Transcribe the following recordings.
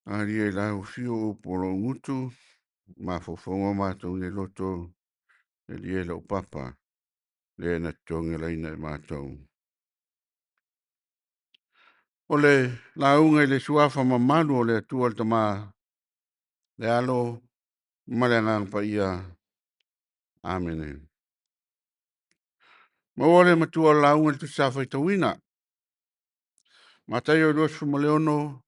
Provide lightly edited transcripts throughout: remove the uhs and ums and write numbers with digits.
Alia i laufiu upu o lou gutu, mafaufauga o matou nei loto, e lia i lau papa, le na te togelaina e matou. O le lauga i le suafa mamalu o le Atua le Tama, le Alo ma le Agaga Paia. Amene. Maua le matua o le lauga i le Tusi Sa faitauina. Mataio 26,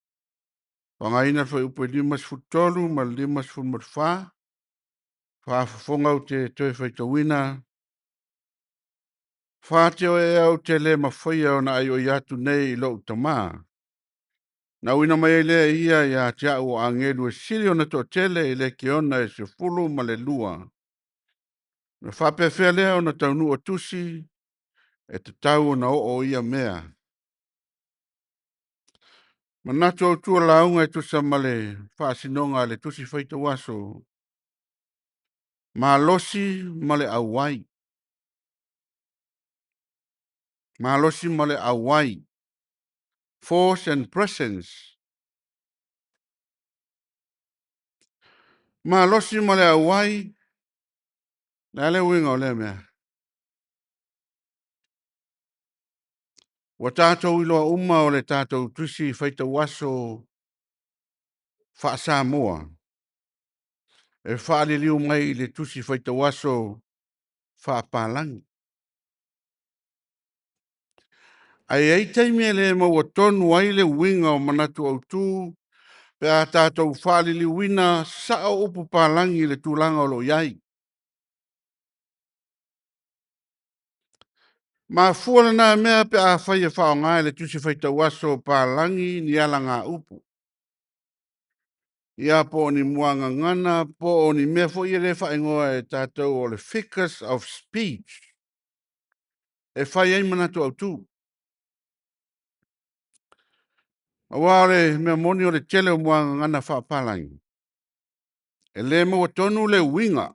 faaaogaina le fuaiupu e 53 ma le 54. Faafofoga ou te toe faitauina. Fate ea ou te le mafaia ona aioi atu nei i lou Tama, na auina mai ai lea e ia ia te au o agelu e sili ona toatele i lekiona e 12. Na faapefea lea ona taunuu tusi e tatau ona oo ia mea? Manatu autu o le lauga e tusa ma le faasinoga a le Tusi Faitau Aso, malosi ma le auai. Malosi ma le auai. Force and presence. Malosi ma le auai, le a le uiga o lea mea? Ua tatou iloa uma o le tatou Tusi Faitau Aso faa-Samoa, e faaliliu mai i le Tusi Faitau Aso faapapalagi. Ae i ai taimi e le maua tonu ai le uiga o manatu autu pe a tatou faaliliuina sao upu palagi i le tulaga o lo o i ai. Mafua lena mea pe afai e faaaoga e le Tusi Faitau Aso palagi ni alagaupu, ia po o ni muagagana po o ni mea foi ia e faaigoa e tatou o le figures of speech e fai ai manatu autu. Aua o le mea moni o le tele o muagagana faapapalagi, e le maua tonu le uiga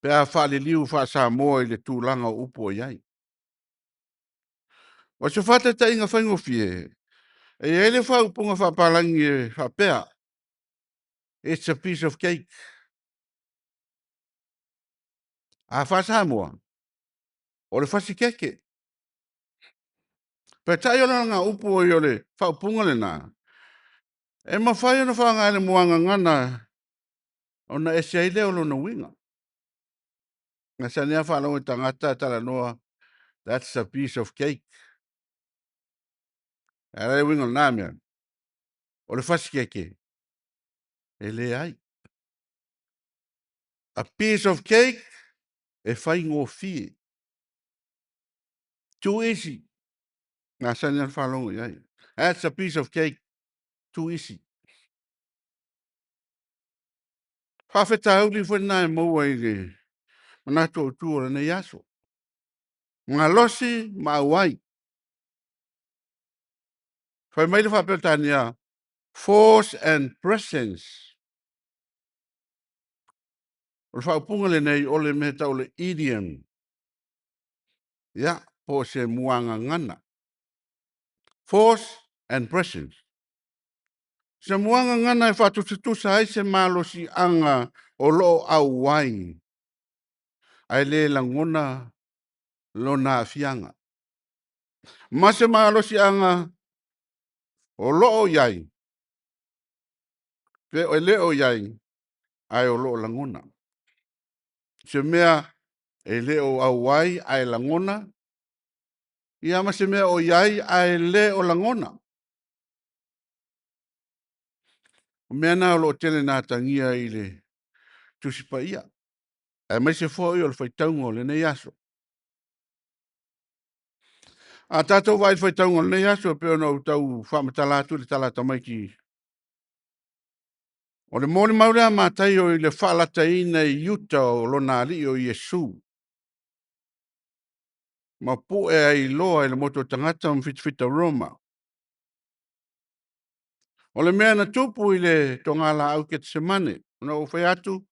pe a faaliliu faa-Samoa i le tulaga o upu o i ai. O se faataitaiga faigofie, e i ai le faaupuga faapalagi e faapea, “It's a piece of cake.” A faa-Samoa, o le fasi keke. Peitai o le alagaupu o le faaupuga lena, e mafai ona faaaoga i le muagagana ona ese ai lea o lona uiga. E masani lava ona faalogo i tagata talanoa, “That's a piece of cake.” A o le a le uiga o lena mea? O le fasi keke? E leai. A piece of cake, e faigofie. Too easy. E masani lava ona faalogo i ai. That's a piece of cake. Too easy. Faafitauli foi lena e maua i le manatu autu o lenei aso. Malosi ma auai. Fai mai le Faa-Peretania, force and presence. O le faaupuga lenei o le mea e tau o le idiom. Ia, po o se muagagana. Force and presence. Se muagagana e faatusatusa ai se malosiaga o lo o auai ae le lagona lona aafiaga. Ma se malosiaga o lo o i ai, pe e le o i ai, ae o lo o lagona. Se mea e le o auai ae lagona, ia ma se mea o i ai ae le o lagona. O mea na o lo o tele ina atagia i le Tusi Paia, aemaise foi o le faitauga o lenei aso. A tatou vaai i le faitauga o lenei aso e pei ona ou tau faamatala atu i le tala a tamaiti, o le molimau lea a Mataio i le faalataina i uta o lona Alii o Iesu, ma pue ai loa e le motu o tagata ma fitafita Roma. O le mea na tupu i le togalaau Ketisemane, ona ou fai atu,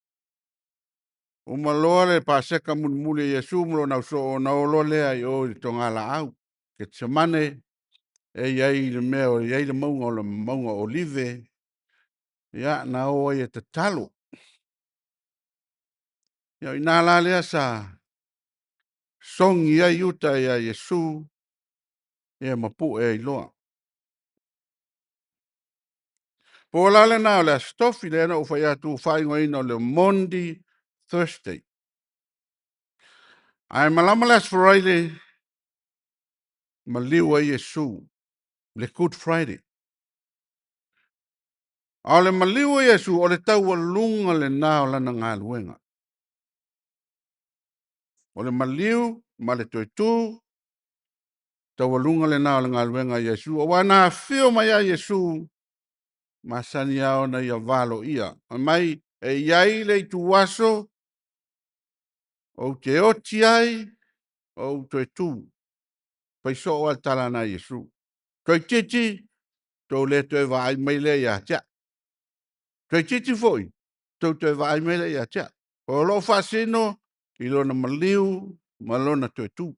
uma loa le paseka mulimuli a Iesu ma lona ausoo, ona o loa lea i o i le togalaau Ketisemane. e i ai i le mea o i ai le mauga o le mauga o Olive, ia, na o ai e tatalo. Ia o i ina la lea sa sogi ai Iuta ia Iesu ma pue ai loa. Po la lena o le Aso Tofi, lea na ou fai atu ua faaigoaina o le Maundy Thursday. Ae malama le Aso Faraile, maliu ai Iesu, le Good Friday. A o le maliu o Iesu, o le taualuga lena o lana galuega. O le maliu ma le toe tu, taualuga lena o le galuega a Iesu. Aua na afio mai lava Iesu, masani lava ona ia valoia. Fai mai, e i ai le ituaso ou te oti ai ma ou toe tu. Fai soo lava le tala lena a Iesu. Toeitiiti tou le toe vaai mai lea ia te au, toeitiiti foi tou toe vaai mai lea ia te au. O lo o faasino i lona maliu ma lona toe tu.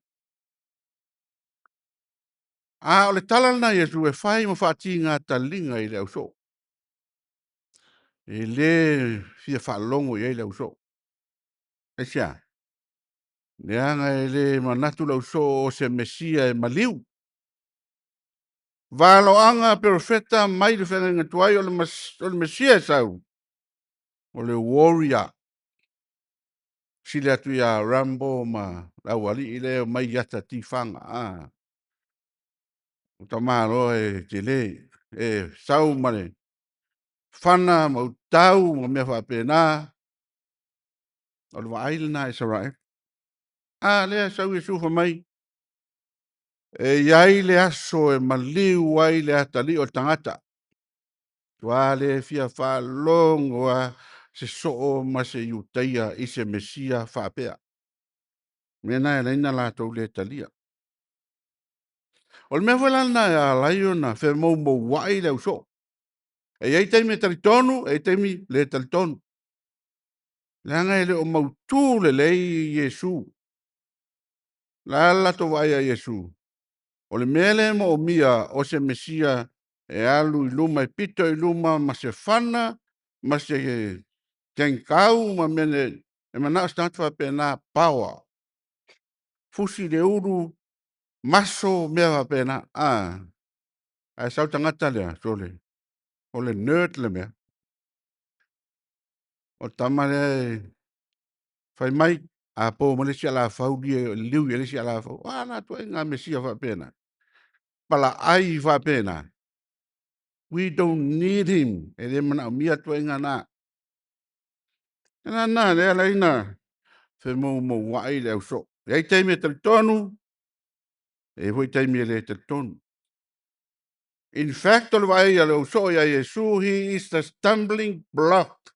A o le tala lena a Iesu e fai ma faatiga taliga i le ausoo. E le fia faalogo i ai le ausoo. Aisea? Leaga e le manatu le ausoo o se Mesia e maliu. Valoaga perofeta mai le feagaiga tuai o le Mesia e sau, o le warrior, sili atu ia Rambo ma le aualii ia e omai i ata tifaga. O tamaloa e tele, e sau ma le fana ma utau ma mea faapena. O le vaai lena a Isaraelu. A lea e sau Iesu fai mai, e i ai le aso e maliu ai le atalii o le tagata. Ua matua le fia faalogo lava se soo ma se Iutaia i se Mesia faapea. O le mea lena e ala ai ona latou le talia. O le mea foi la lena e ala ai ona femoumouai le ausoo. E i ai taimi e talitonu, e i ai taimi e le talitonu, leaga e le o mautu lelei Iesu. O le a le latou vaai ia Iesu? O le mea lea e moomia o se Mesia e alu i luma, e pito i luma ma se fana ma se tenikau ma mea e manao i se tagata faapena, power, fusi le ulu, maso mea faapena. Ae sau le tagata lea, sole, o le nerd le mea. O le tama lea e fai mai, a po mai le isi alafau, liu i ai le isi alafau. O a la ituaiga Mesia faapena? Palaai faapena? We don't need him. E le manaomia le ituaiga na. O le mea la lena o lea e ala ai ona femoumouai le ausoo. E i ai taimi e talitonu, e i ai foi taimi e le talitonu. In fact o le vaai a le ausoo ia Iesu, he is the stumbling block.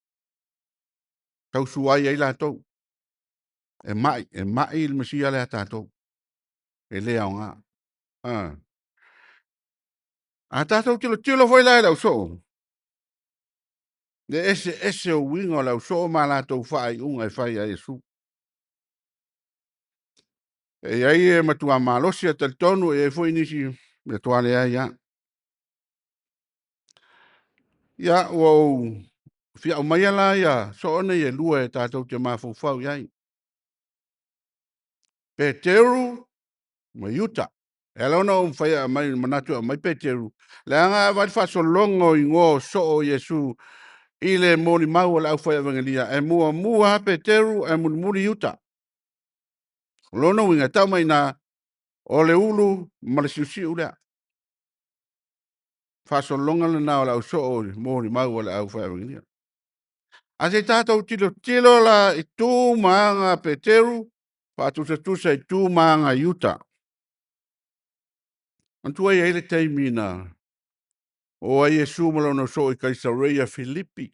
Tausuai ai latou. E mai, e mai le Mesia lea a tatou. E le aoga. A tatou tilotilo foi la i le ausoo, le eseese o uiga o le ausoo ma latou faaiuga e fai ia Iesu. E i ai e matua malosi e talitonu, e i ai foi nisi e matua leai lava. Ia, ua ou fia aumaia la soo nei e lua tatou te mafaufau i ai, Peteru ma Iuta. E ala ona ou manatu e aumai Peteru, leaga a vaai i le faasologa o igoa o soo o Iesu i le molimau a le aufai Apegelea, e muamua lava Peteru ae mulimuli Iuta. O lona uiga, e tau mai i ina, o le ulu ma le siusiu lea. Faasologa lena o le ausoo i molimau a le aufai Apegelea. Ae se i tatou tilotilo la i tu ma aga a Peteru faatusatusa i tu ma aga a Iuta. Manatua e i ai le taimi na o ai Iesu ma lona soo i Kaisareia Filipi.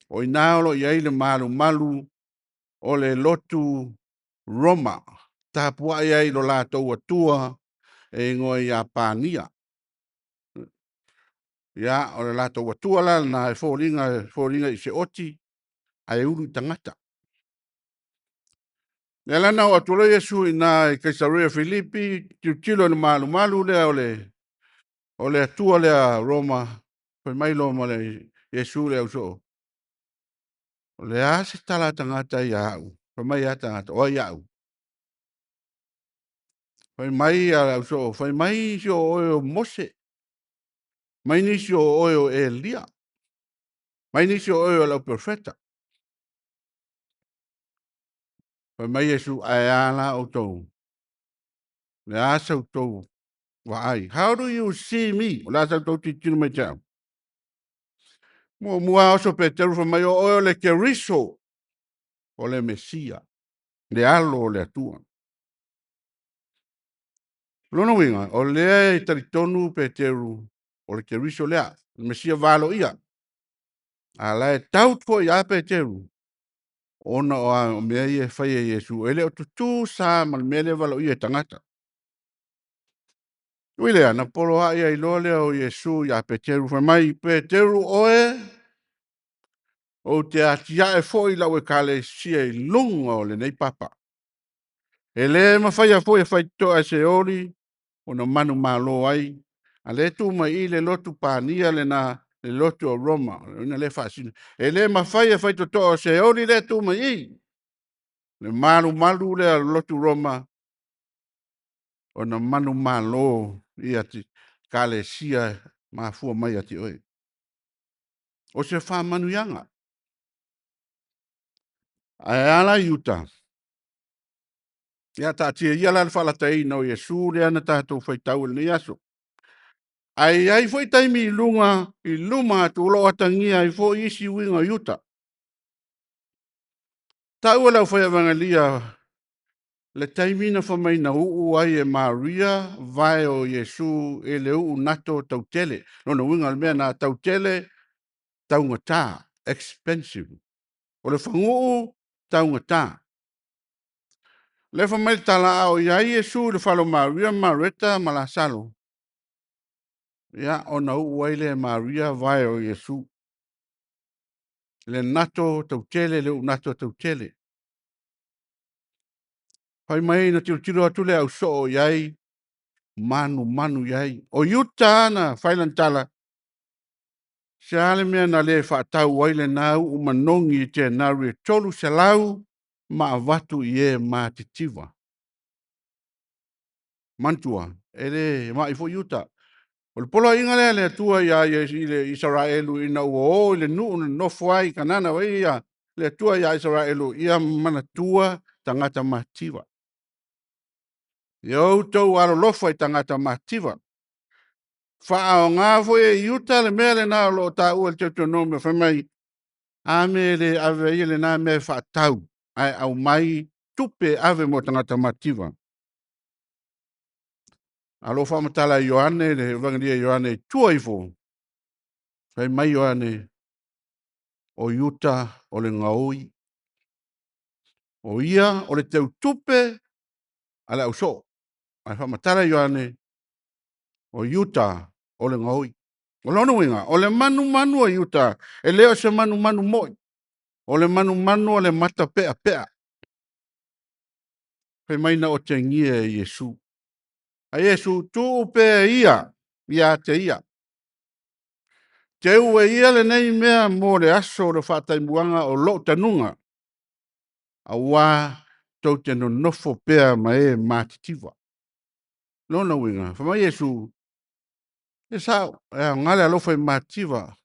O i ina o lo o i ai le malumalu o le lotu Roma, tapuai ai i lo latou Atua e igoa ia Pania. Ia, o le latou atua la lena e foliga i se oti ae ulu i tagata. Lea la na oo atu loa Iesu i ina i Kaisarea Filipi, tilotilo i le malumalu lea o le atua lea Roma, fai mai loa ma le Iesu i le ausoo, “O le a se tala a tagata ia au? Fai mai a tagata, o ai au?” Fai mai le ausoo, “Fai mai nisi o oe o Mose, mai nisi o oe o Elia, mai nisi o oe o le auperofeta.” Fai mai Iesu, “Ae a la outou? O le a sa outou vaai? How do you see me? O le a sa outou tilotilo mai ia te au?” Muamua oso Peteru fai mai, “O oe o le Keriso, o le Mesia, le alo o le Atua.” O lona uiga, o lea e talitonu Peteru o le Keriso lea, le Mesia valoia. A la e doubt foi ia Peteru, ona o mea ia e fai e Iesu, e le o tutu sa ma le mea lea e valoia e tagata. Ui lea, na poloai ai loa lea o Iesu ia Peteru, fai mai, “Peteru oe, ou te atiae foi lau ekalesia i luga o lenei papa. E le mafaia foi e faitotoa e Seoli ona manumalo ai.” A o lea e tu mai i i le lotu pania lena, le lotu o Roma, o lea e faasino. E le mafai e faitotoa o Seoli lea e tu mai i i, le malumalu lea o le lotu Roma, ona manumalo ia ekalesia e mafua mai ia te oe. O se faamanuiaga. Ae a la Iuta? Ia taatia ia la le faalataina o Iesu lea na tatou faitau i lenei aso. Ae i ai foi taimi i luga i luma atu o lo o atagia ai foi isi uiga o Iuta. Tau e le aufai Evangeli le taimi na fai mai na uu ai e Maria vae o Iesu i le uu nato tautele. Lona uiga o le mea lena, tautele, taugata, expensive. O le faguu taugata. O lea e fai mai le tala, a o i ai Iesu i le fale o Maria ma Mareta ma Lasalo, ia, ona uu ai lea e Maria vae o Iesu, le nato tautele, le uu nato tautele. Fai mai na tilotilo atu le ausoo i ai, manumanu i ai. O Iuta lava na fai lana tala, se a le mea na le faatau ai lena uu manogi i tenari e 300 ma avatu i e matitiva? Manatua, e le mai foi Iuta. O le poloaiga lea a le Atua i Isaraelu ina ua o i le nuu na nonofo ai i Kanana, fai mai le Atua ia Isaraelu, “Ia manatua tagata matitiva. Ia outou alolofa i tagata matitiva.” Faaaoga foi e Iuta le mea lena o lo o taua i le Deuteronomio fai mai, a mea e le ave ai lena mea e faatau ae aumai tupe e ave mo tagata matitiva? A o lo o faamatala e Ioane le Evagelia a Ioane i tua ifo, fai mai Ioane, o Iuta o le gaoi. O ia o le teutupe a le ausoo. Ae faamatala Ioane, o Iuta o le gaoi. O lona uiga, o le manumanu o Iuta, e le o se manumanu moi, o le manumanu o le mata peapea. Fai mai na otegia e Iesu. Ae Iesu, tuu pea ia ia te ia. Teu e ia lenei mea mo le aso o le faataimuaga o lou tanuga, aua tou te nonofo pea ma e matitiva. O lona uiga, fai mai Iesu, e sao, e aoga le alofa i matitiva,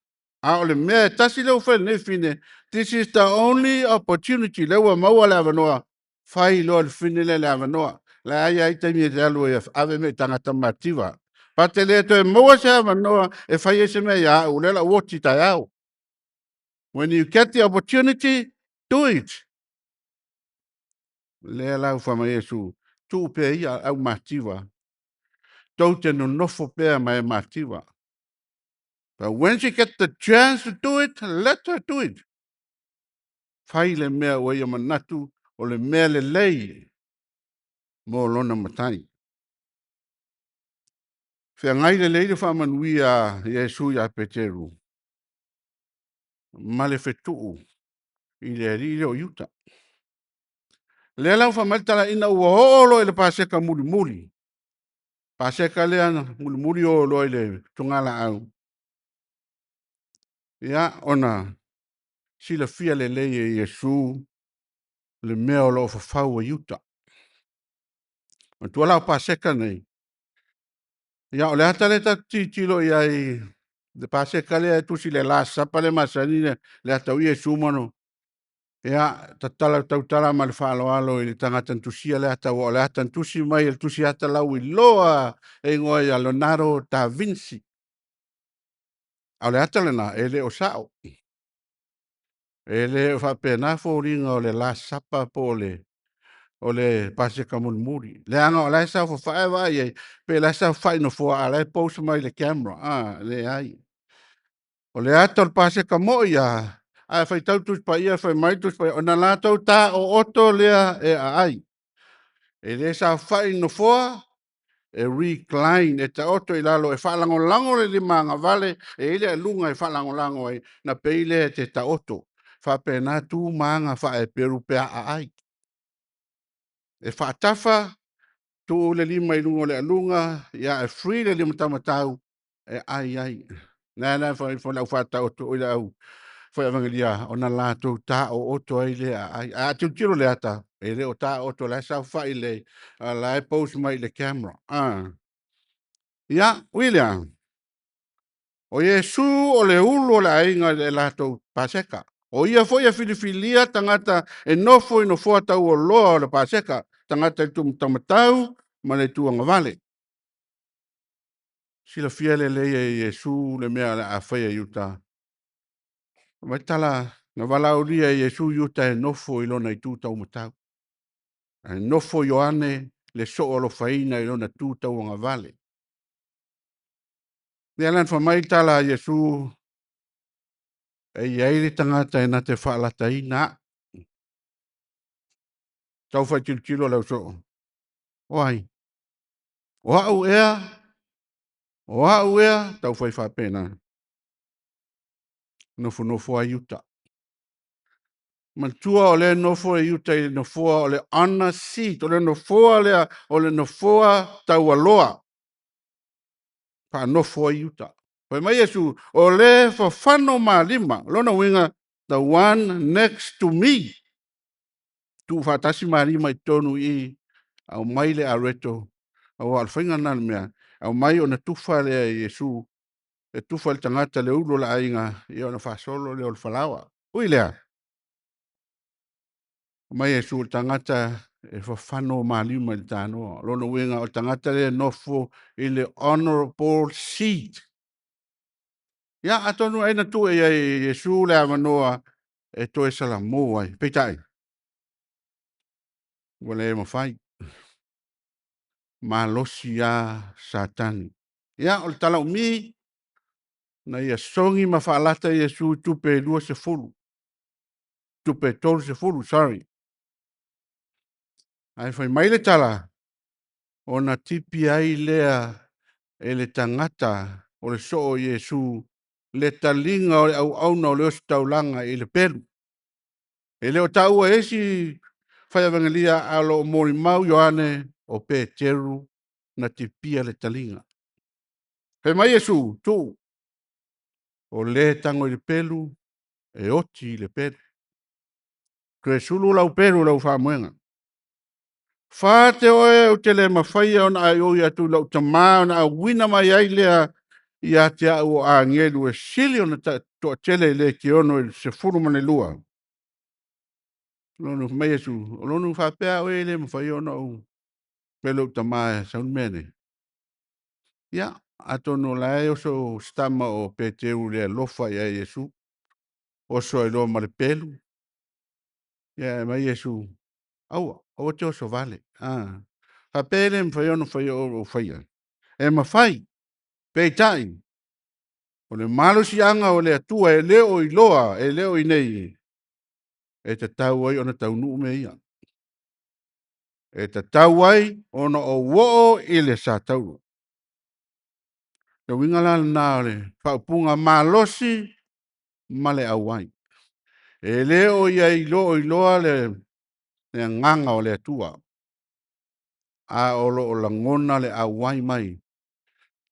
a o le mea e tasi lea ua fai e lenei fafine, this is the only opportunity, lea ua maua le avanoa, fai loa e le fafine lea le avanoa. Leai lava taimi e te alu ai e ave mea i tagata matitiva. Pa te le toe maua se avanoa e fai ai se mea ia au, o lea o le a ou oti taeao. When you get the opportunity, do it. Lea la ua fai mai Iesu, tuu pea ia au mativa, tou te nonofo pea ma e mativa. But when she get the chance to do it, let her do it. Fai le mea ua ia manatu o le mea lelei mo lona matai. Feagai lelei le faamanuia a Iesu ia Peteru ma le fetuu i le alii lea o Iuta. Lea la ua fai mai le tala ina ua oo loa i le Paseka mulimuli, Paseka lea na mulimuli o loa i le togalaau, ia, ona silafia lelei e Iesu le mea o lo o fafau e Iuta. Manatua la o Paseka nei, ia o le ata lea tatou te tilotilo i ai i le Paseka lea e tusi i le last supper lea e masani ona le ata o Iesu ma lona… Ia, e tautala lava ma le faaaloalo i le tagata na tusia lea ata, aua o le ata na tusi mai e le tusi ata lauiloa lava e igoa ia Leonardo Da Vinci. A o le ata lena, e le o sao. E le o faapena foliga o le last supper po o le Paseka mulimuli, leaga o la e saofafai, a e vaai i ai, pei o la e saofafai i le nofoa a o la e pose mai i le camera. E leai. O le ata o le Paseka moi lava, a e faitau i le Tusi Paia fai mai le Tusi Paia, ona latou taooto lea e aai. E le saofai i le nofoa, e recline, e taoto i lalo e faalagolago le lima agavale, e i ai le aluga e faalagolago ai, ona pei lea e te taoto. E faapena tu ma aga faa-Eperu pe a aai. E faatafa, tuu le lima i luga o le aluga ae free le lima taumatau e aai ai. O lea la e fai atu e le au fai-avegelia, ona latou taooto ai lea e aai. Ae a tilotilo i le ata, e le o taooto o la e saofafai lelei, a o la e pose mai i le camera. Ia, ui i lea, o Iesu o le ulu o le aiga i le latou Paseka. O Ia foi e filifilia tagata e nofo i nofoa taualoa o le Paseka, tagata i le itu taumatau ma le itu agavale. E silafia lelei e Iesu le mea o le a faia e Iuta. Fai mai le tala na valaaulia e Iesu Iuta e nofo i lona itu taumatau, ae nofo Ioane le sooalofaina i lona itu tauagavale. O lea la na fai mai le tala a Iesu, e i ai le tagata na te faalataina au. Tau fai tilotilo le ausoo, o ai? O au ea? O au ea? Taufai faapena. Nofonofo lava Iuta. Manatua o lea e nofo Iuta i le nofoa o le honor seat, o le nofoa lea o le nofoa taualoa, faanofo ai Iuta. Fai mai Iesu, o le e fafano ma lima, o lona uiga, the one next to me, tuufaatasi ma lima i totonu i i, aumai le areto, aua o le faiga lena o le mea, aumai ona tufa lea e Iesu, e tufa i le tagata le ulu o le aiga ona faasolo lea o le falaoa. Ui i lea, fai mai Iesu, o le tagata e fafano ma lima i le tanoa. O lona uiga o le tagata lea e nofo i le honourable seat. Ia, atonu ai na tuu i ai e Iesu le avanoa e toe salamo ai, peitai, ua le mafai, malosi lava Satani. Ia, o le tala umi, na ia sogi ma faalata Iesu i tupe e 20, tupe e 30 sorry. Ae fai mai le tala, ona tipi ai lea e le tagata o le soo o Iesu le taliga o le auauna o le ositaulaga i le pelu. E le o taua e isi fai avegelia, ae o lo o molimau Ioane, o Peteru na tipia le taliga. Fai mai Iesu, “Tuu, o le e tago i le pelu, e oti i le pelu. Toe sulu lau pelu i lau faamoega. E fate oe ou te le mafaia ona aioi atu i lou Tama ona auina mai ai lea ia te au o agelu e sili ona toatele i le letiono i le 12?” Fai mai Iesu, “O lona uiga e faapea lava oe e le mafai ona ou fai atu i lou Tama e sau le mea lenei?” Ia, atonu o la e oso si tama o Peteru i le alofa ia Iesu, oso ai loa ma le pelu. Ae fai mai Iesu, “Aua, aua e te oso vale, faapea e le mafai ona ou faia? E mafai, peitai, o le malosiaga o le Atua e le o iloa, e le o i inei, e tatau ai ona taunuu mea ia. E tatau ai ona ou oo i le satauro.” O le uiga la lena o le faaupuga malosi ma le auai. E le o iloa le… le agaga o le Atua, a o lo o lagona le auai mai,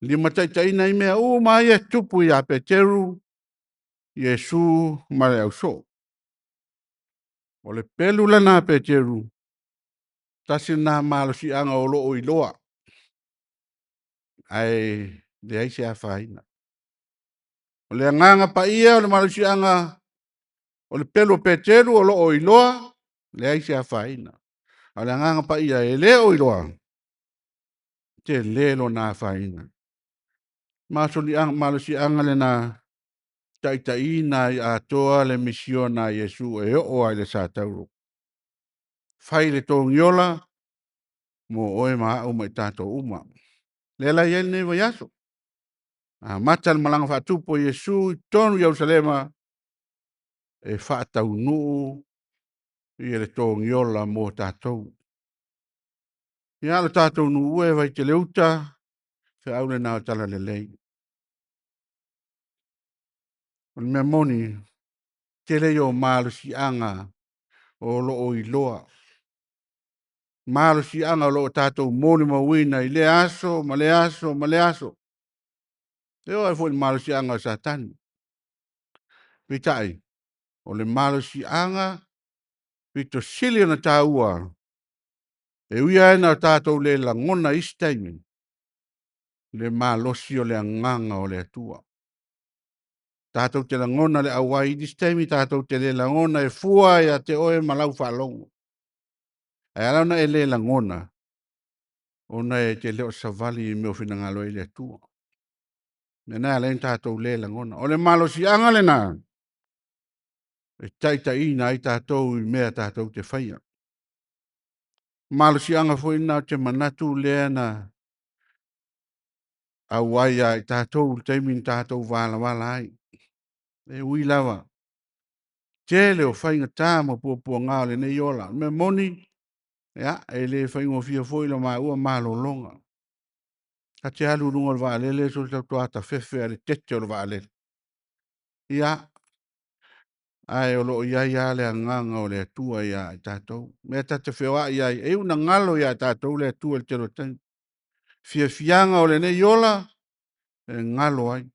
limataitaiina ai mea uma ia e tutupu ia Peteru, Iesu ma le ausoo. O le pelu lena a Peteru, tasi lena malosiaga o lo o iloa, ae leai se afaina. O le agaga paia o le malosiaga o le pelu o Peteru o lo o iloa, leai se afaina. A o le agaga paia e le o iloa, tele lona afaina. Malosiaga lena e taitaiina ai atoa le misiona a Iesu e oo lava i le Satauro. Fai le togiola mo oe ma au ma i tatou uma. Lea la e i ai lenei vaiaso, amata le malaga faatupu a Iesu i totonu o Ierusalema e faataunuu le togiola mo tatou. Ia, lo tatou nuu e, Vaitele-uta, o le feau lena o le Talalelei. O le mea moni, tele ia o malosiaga o lo o iloa, malosiaga o lo o tatou molimauina i lea aso ma lea aso ma lea aso. E oo lava foi i le malosiaga o Satani. Peitai, o le malosiaga pito sili ona taua, e ui lava ina tatou le lagona i isi taimi, le malosi o le agaga o le Atua. Tatou te lagona le auai, i isi taimi tatou te le lagona e fua ia te oe ma lau faalogo. Ae ala ona e le lagona, ona e te le o savali i mea o finagalo i ai le Atua. O le mea lena e ala ai ona tatou le lagona. O le malosiaga lena e taitaiina ai tatou i mea tatou te faia. O le malosiaga foi lena ou te manatu lea na auai ia i tatou i le taimi na tatou valavala ai. E ui lava tele o faigata ma puapuaga o lenei ola. O le mea moni, e le faigofie foi la maua malologa. Ta te alu i luga o le vaalele, sole tautua tafefe lava i le tete o le vaalele. Ia, ae o lo o i ai lava le agaga o le Atua ia i tatou. O mea ta te feoai ai, e iu ina galo ia i tatou le Atua i le tele o taimi. Fiafiaga o lenei ola e galo ai,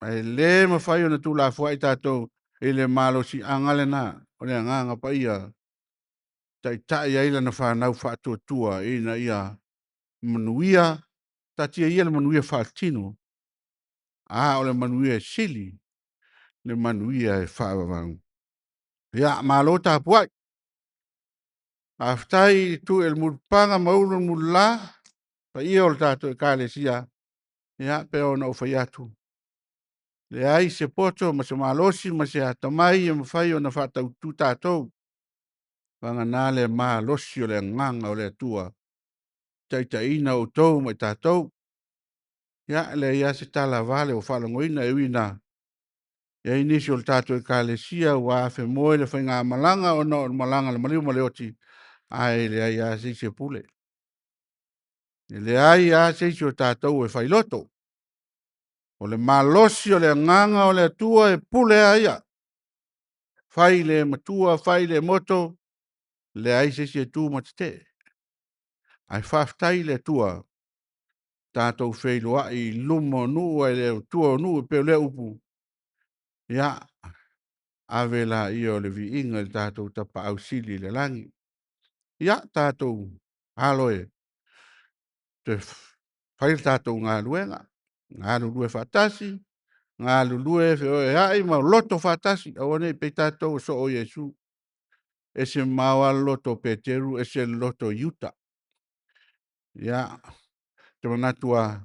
ae le mafai ona tuulafoai tatou i le malosiaga lena o le agaga paia e taitai ai lana fanau faatuatua ina ia manuia. Taatia ia le manuia faaletino, a o le manuia e sili le manuia e faavavau. Ia, malo tapuai. Faafetai i le tui o le mulipapaga ma ulu o le mulila, le paia o le tatou Ekalesia. E pei ona ou fai atu, e leai se poto ma se malosi ma se atamai e mafai ona faatauto tatou, vagana le malosi o le agaga o le Atua e taitaiina outou ma i tatou. Ia, e leai lava se tala vale o faalagoina, e ui ina i ai nisi o le tatou Ekalesia ua afemoe le faigamalaga ona o le malaga a le maliu ma le oti, ae leai lava se isi e pule. E leai lava se isi o tatou e failoto. O le malosi o le agaga o le Atua e pule lava ia. Fai le matua fai le moto, leai se isi e tu ma tetee. Ae faafetai i le Atua, tatou feiloai i luma o nuu ae le o tua o nuu e pei o lea upu. Ia, ave laia o le viiga i le tatou Tapaau Sili i le lagi. Ia tatou alo e toe fai le tatou galuega, galulue faatasi, galulue feoeoeai ma loto faatasi, aua ne i pei tatou o soo o Iesu. E ese mamao lava le loto o Peteru ese le loto o Iuta. Ia, ou te manatu lava,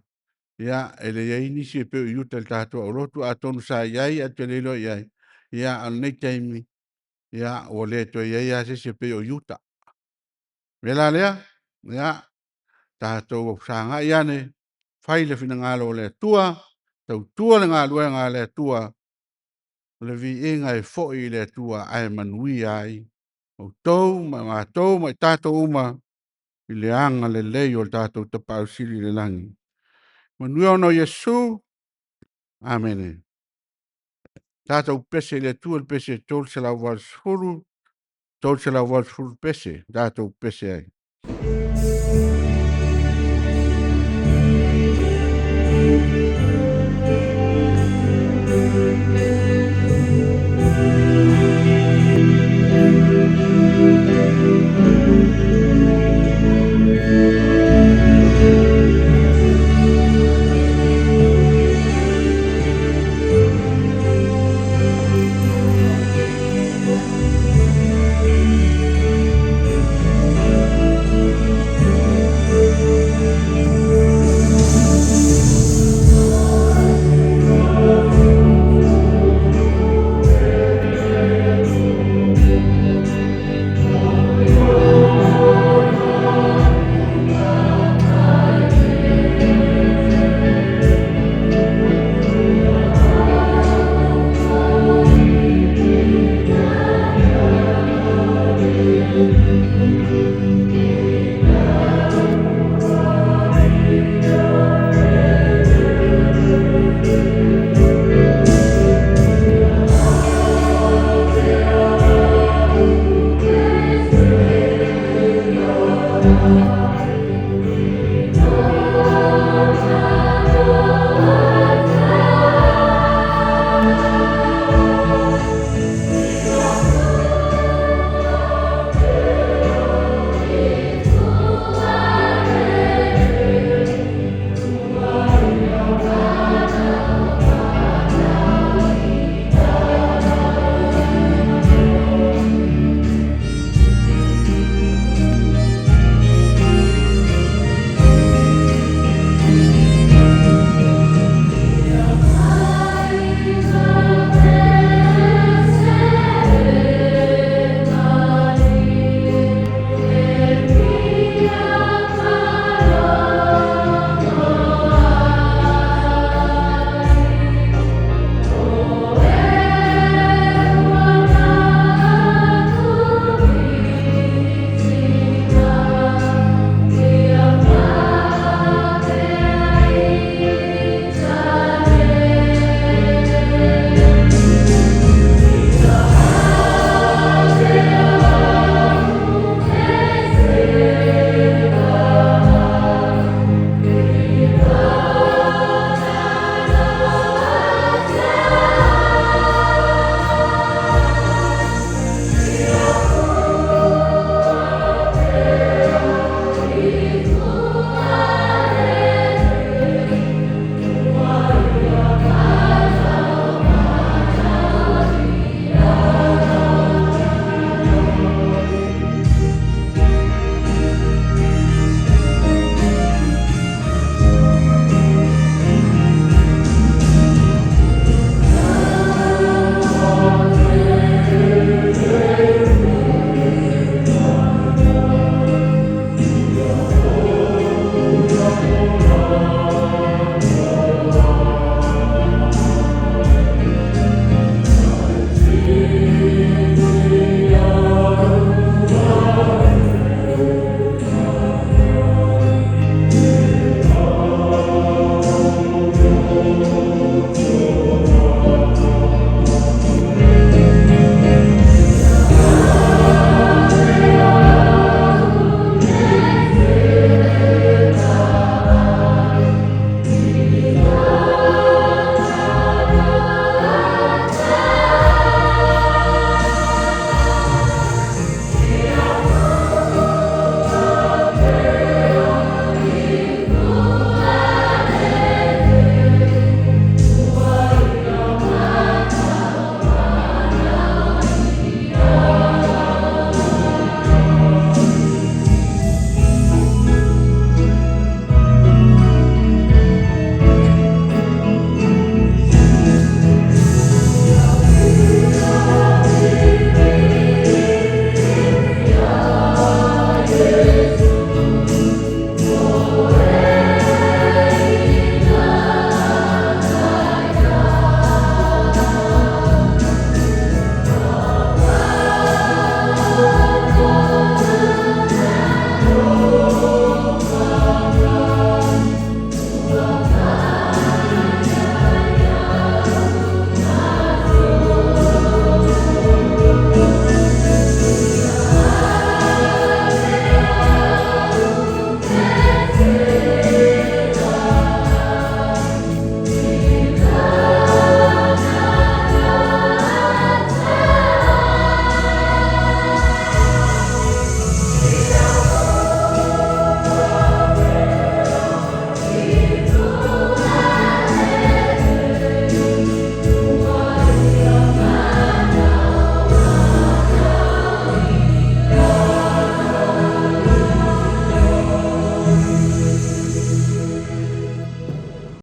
e leai nisi e pei o Iuta i le tatou aulotu, atonu sa i ai ae ou te le iloa i ai, a o lenei taimi, ua le toe i ai lava se isi e pei o Iuta. O le mea la lea, ia, tatou sagai ane, fai le finagalo o le Atua, tautua le galuega a le Atua, o le viiga e foi i le Atua ae manuia ai outou ma matou ma i tatou uma i le agalelei o le tatou Tapaau Sili i le lagi. Manuia ona o Iesu. Amene. Tatou pepese i le Atua i le pese 380. 380 pese tatou pese ai.